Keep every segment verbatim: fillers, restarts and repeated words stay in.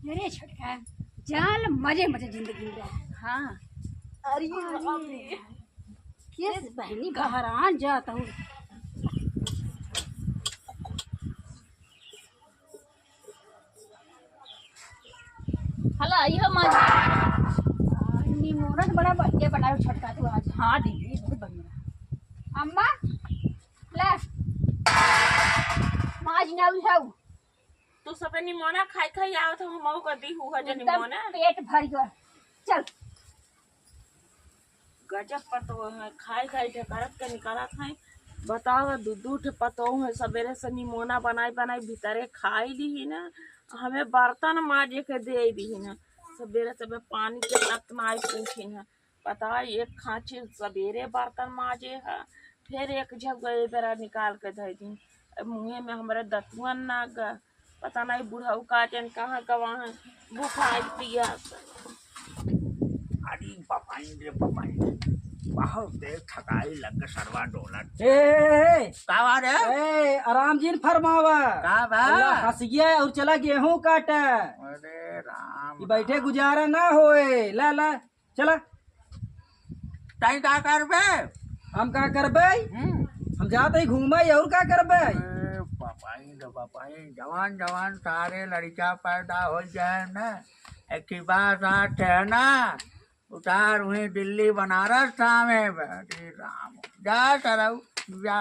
अरे छोटका, जाल मजे मजे जिंदगी में रहे। हाँ। अरे अरे, बाप रे। किस बहनी का हरान जात हूँ। हला, इहो माँ। निमोरन बड़ा बढ़िया बनायो छोटका तू आज। हाँ दीदी, बहुत बढ़िया। अम्मा, ले। माज ना उठाऊ। तू सबे निमोना खाई खाई आवत हो, हमहू का दी हुआ जो एकदम निमोना। पेट भर गया। चल। गजब पतोह है, खाई खाई ढेकरत के निकालत है। बताओ, दू दू ठे पतोह है, सबेरे से निमोना बनाई बनाई भीतरे खाई ली ही ना, हमें बर्तन माजे के दे दी ही ना। सबेरे सबेरे पानी के तक नाई पूछी ना। पता है, एक खांची सबेरे बर्तन माजे है, फिर एक झप गए बेरा निकाल के धर दी। अब मुँहे में हमारे दतुअन ना ग, पता नहीं बुढ़ऊ का जन कहाँ गवा है, भूखाई पियास। अरे बपाइन रे बपाइन, बहुत देर थकाई लग के सरवा डोलत। ए, ए, ए, का बात है? ए, आराम जिन फरमावा। का बा? अल्लाह हंस गया और चला गेहूं काटा। अरे राम, ये बैठे राम। गुजारा ना होए। ला, ला, चला। ताई का करबे? हम का करबे? हम्म। हम जात ही घूमे, और का करबे? अरे बापाई रे बापाई, जवान जवान सारे लड़का पैदा हो जाए ना, एक ही बात आते है ना, उतार वहीं दिल्ली बनारस थामे बे। अरे राम, जा सरऊ, जा।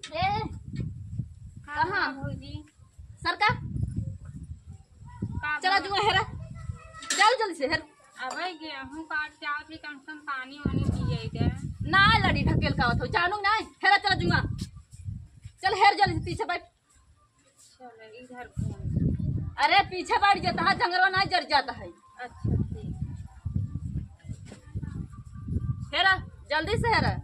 ए, हाँ, कहाँ? भौजी। सरका। का चला भौजी? जुआ हेरा। चल जल्दी से हेर। अबे गेहूं काट के आवत ही, कम से कम पानी वानी पिए दे। ना लड़ी ढकेल का आवत हो, जानू ना। हेरा चला जुआ। चल हेर जल्दी से पीछे बैठ। चलो, इधर घूम। अरे, पीछे बैठ जाता है, जंगलवा ना जर जाता है। अच्छा, ठीक। हेरा, जल्दी से हेरा।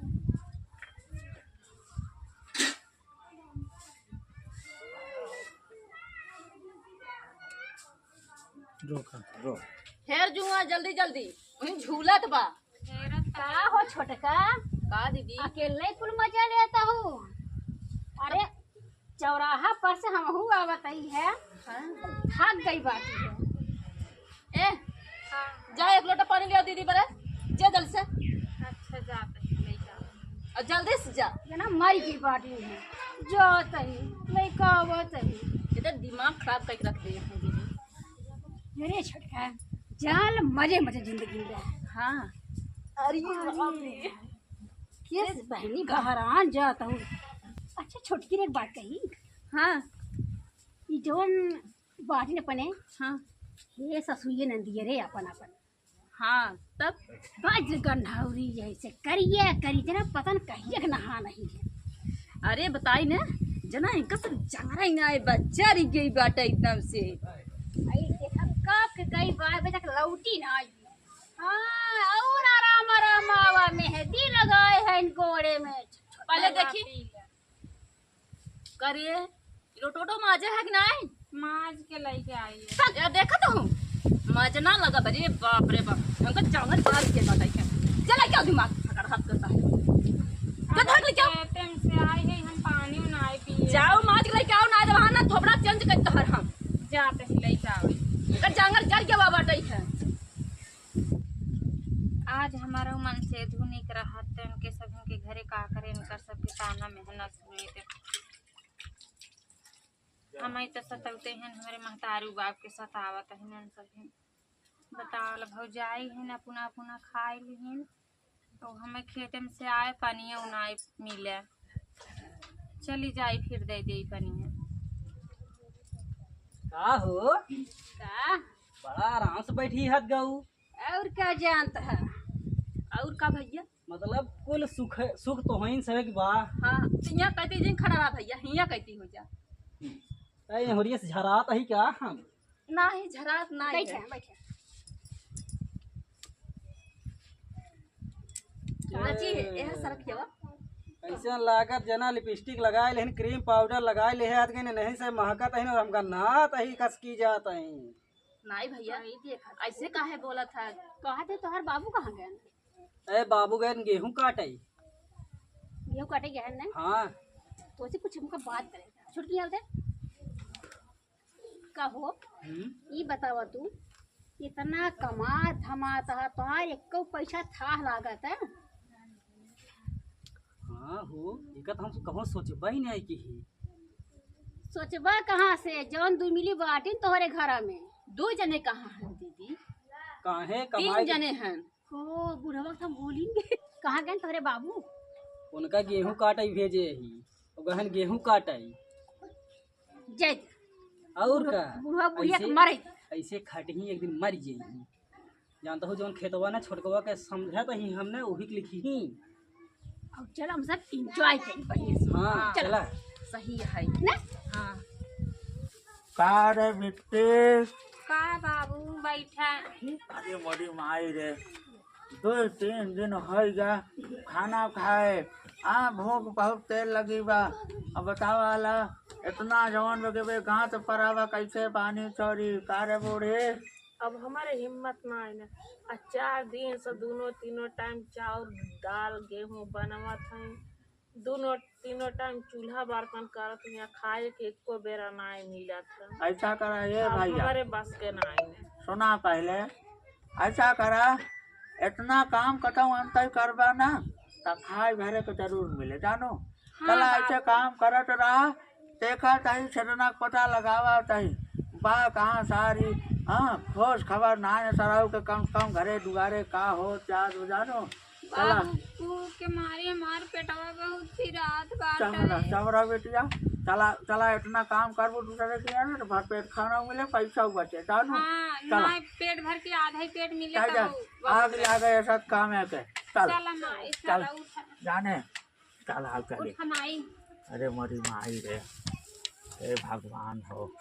रोका, रो। हेर जुआ, जल्दी, जल्दी। वहीं झूलत बा। हेरत का हो छोटका? का दीदी? अकेले कुल मजा लेता हूँ। अरे, चौराहा पर से हमहू आवत ही है। हाँ। थक गई बाटी है। ए, हाँ। जा एक लोटा पानी ले आ दीदी बरे। जा जल्दी से। अच्छा, जात ही, लेके आओ। और जल्दी से जा। ये ना माई की बाटी है। जात ही, लेके आवत ही। ये तो दिमाग खराब करके रख दिए हैं दीदी। अरे छोटका, जाल मजे मजे जिंदगी में रहे। हाँ। अरे अरे, बाप रे। किस बहनी का हरान जात हूँ। अच्छा छोटकी रे, एक बात कही। हाँ। ई जौन बाटिन अपने, हाँ। हे ससुइये नंदिये रे अपन अपन। हाँ, तब? बज्र गंधौरी जैसे करिया करी, जना पता न कहिया के नहा नहीं है। अरे बताई न, जना इनका सब जंगरा ही ना आए, बच्चा रह गई बाटे एकदम से। आई देखा कब के कई बार बजा के लौटी ना आई। हाँ, और आराम आराम आवा, मेहंदी लगाए हैं इन गोड़े में। पहले देखी। करे, लोटोटो माजे है कि नहीं? माज के लेके आई है। या देखत हूँ, माजना लगा, अरे बाप रे बाप, हमका जांगर मार के बताई क्या? चला क्या दिमाग फकर हाथ करता है? क्या धर ले क्या? खेते में से आई है, हम पानी उनाई पिए। जाओ माज के लेके आओ, ना जब ना थोबड़ा चेंज कर तोहर हम। जाते ही लेके आओ। का जांगर जर के बाबा टाइप है। आज हमारा मन से धुनिक रहत, तो इनके सब इनके घरे का करे, इनकर सबके ताना मेहनत हुए थे। हमें तो सतौते हैं, हमारे महतारू बाप के सतावत हैं, उन सब हैं। बताओ, ला भौजाई हैं, अपना अपना खाए लिहिन, तो हमें खेते में से आए, पानिया उनाए मिले, चली जाई, फिर दे दे पानिया। का हो? का? बड़ा आराम से बैठी हत गऊ। और का जानत है? और का भैया? मतलब कुल सुख, सुख तो होइन सवे के बा। हाँ, तो यहाँ कहती जिन खड़ा रहा भैया, हियाँ कहती हो जा। ए, होरिया से झरात ही का हम? नाही, झरात नाही बैठे, है। बैठे। काची है, यह सरक जावा। ऐसे लागत जना लिपस्टिक लगाए लेहिन, क्रीम पाउडर लगाए लेहे, आज गए नहीं से महकत है और हमका ना तही कसकी जात है। नाही भैया, वही देखा। ऐसे काहे बोलत है? कहा थे तोहर बाबू कहाँ गए? ए बाबू गए गेहूं काटे। गेहूं काटे गया है ना? हाँ। तो उसे कुछ हमका बात करे। छुटकी आवते? का हो? हम्म? ई बतावा तू, इतना कमा धमा तहा, तोहार एको पैसा थाह लागत है? हाँ हो, एका तो हम कहूँ सोचबा ही नहीं की ही। सोचबा कहाँ से, जौन दुइ मिली बाटिन तोहरे घरा में? दो जने कहाँ हैं दीदी? काहे तीन कमाई जने हैं। ओ, बुढ़वा के हम भूलिन गए। कहाँ गए तोहरे बाबू? उनका गेहूं काटई भेजे ही, वो गहन गेहूं काटई। जय जय। और बुढ़वा, का? बुढ़वा बुढ़िया के ऐसे, मरे। ऐसे खटही एक दिन मर जाई। जानता हो जौन खेतवा ना छोटकवा के समझत ही हमने, वही के लिखी ही। अब चल हम सब enjoy करी बढ़िया से। हाँ, चल। चला। सही है। ना? हाँ। का रे बिट्टी? का बाबू, बैठा। अरे मोरी माई रे, दो तीन दिन होइगा खाना खाए, आ भूख बहुत तेज लगी बा। अब बतावा ला, इतना जवन बगे बे गांठ परावा कैसे पानी छोड़ी? का रे बूढ़ी? अब हमारे हिम्मत ना है ना। आ चार दिन से दोनों तीनों टाइम चाउर, दाल, गेहूं बनवत हैं, दोनों तीनों टाइम चूल्हा बर्तन करत हैं, खाए के एको बेरा नाय मिलत है। ऐसा करा ये अब भैया, हमारे बस के नाय है। सुना पहले, ऐसा करा, इतना काम कतौ अंतर करबा ना, त खाए भरे के जरूर मिले, जानो। हाँ, चला, ऐसे बाबू। काम करत रहा, देखा तही छेदना के पता लगावा तही, बा कहाँ सारी, हाँ, खोज खबर नाय सरऊ के, कम से कम घरे दुआरे का हो, चार हो, जानो। चला। बाबू, भूख के मारे हमार पेटवा बहुत पिरात बाटे। चुप रह, चुप रह बेटिया। चला, चला, इतना काम करबू दूसरे के यहाँ ना, तो भर पेट खाना मिले, पैसा बचे, जानो। हाँ, चला। ना पेट भर के आधा ही पेट मिले जा, तो जा। बहुत आग बा। लागे ऐसा काम है के। चल। चला माई, चल। चला, उठा। जाने, चल, आग चले। उठा माई। अरे मोरी माई रे, हे भगवान हो।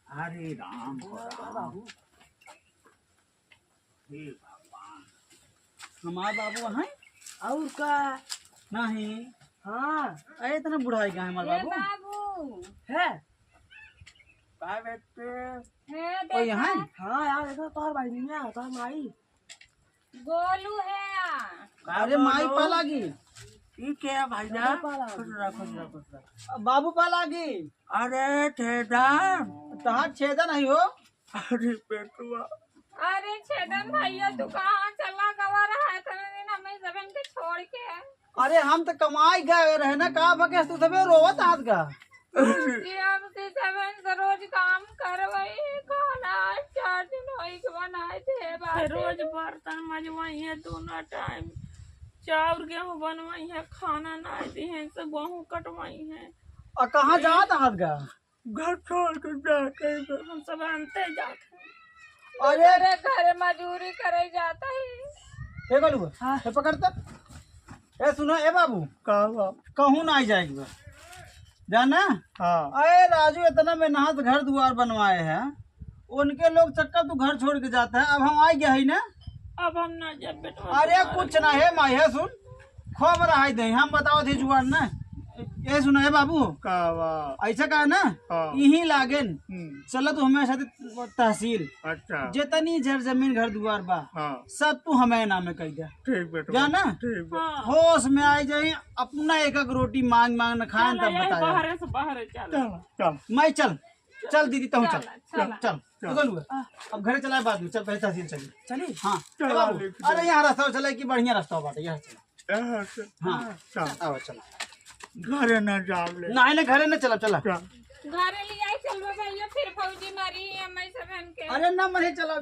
हरे राम, हो राम। हे भगवान। हमार बाबू हैं? और का? नहीं। हाँ। अरे, इतना बुढ़ाई गया है हमार ए बाबू? बाबू। है? का बेटे? हे कोई बेटा। हैं? हाँ यार, देखो, तोहर भाई नहीं है, तोहर माई। गोलू है। का अरे, माई गोलू? पालागी। ई के है भाई बाबू साहब? पालागी। खुश रह, खुश रह, खुश रह। बाबू पालागी। अरे, छेदन। तहार छेदन नहीं हो। अरे, बेटुआ। अरे, छेदन भैया, तू कहाँ चला गवा रहा है इतने दिन हमें सबन के छोड़ के? अरे, हम तो कमाई गए रहे ना, का बकेस तू सबे रोवत हाथ का? कि हम से सेवन से रोज काम करवई, खाना आज चार दिन होई के बनाए थे बाटे। रोज बर्तन मजवई है दोनों टाइम, चाउर गेहूं बनवई है, खाना ना दी है, से गेहूं कटवई है। आ कहाँ जात हाथ का? घर छोड़ के जाते हैं। हम सब अंते जाते हैं। अरे! दूसरे घरे मजूरी करे जाता है। ए गोलू, हाँ। ए पकड़ त। ए सुनो, ए बाबू। का बा? कहूँ ना जाए के बा। जाना? हाँ। अरे राजू, इतना मेहनत घर दुआर बनवाए हैं, उनके लोग चक्कर तू घर छोड़ के जाता है, अब हम आ गया है ना। अब हम ना जाब बेटवा, अरे दुआर कुछ ना है माई, है सुन, खूब रहाई दे, हम बताओ थे जुआन ना। ए सुना है बाबू, का बा? ऐसा का ना, हाँ। यहीं लागेन। हम्म। चला तू हमारे साथ तहसील। अच्छा। जितनी जर जमीन घर दुआर बा, हाँ। सब तू हमारे नाम में कह दे। ठीक बेटवा, जाना? ठीक बा। हाँ। होश में आई जाई, अपना एक एक रोटी मांग मांग न खाए, चला, तब यही बताया। बाहर से बाहर चला। चल, चल। माई चल, चल दीदी, तहूँ चल, चल, चल, चल। चल। चल, चल। अब घरे चलाए बाद में, चल पहले तहसील चली। चली? हाँ। चल, ए बाबू, लेके अरे चल। यहाँ रास्ता चला कि बढ़िया रास्ता बाटे, यहाँ चला। यहाँ से, हाँ। हाँ, चल। आवा, चला। घरे ना जाब ले। नहीं, नहीं, घरे ना चला, चला। चल। घरे ले आई चलबो भैया, फिर फौजी मारी हमें सबन के। अरे ना मरे, चला,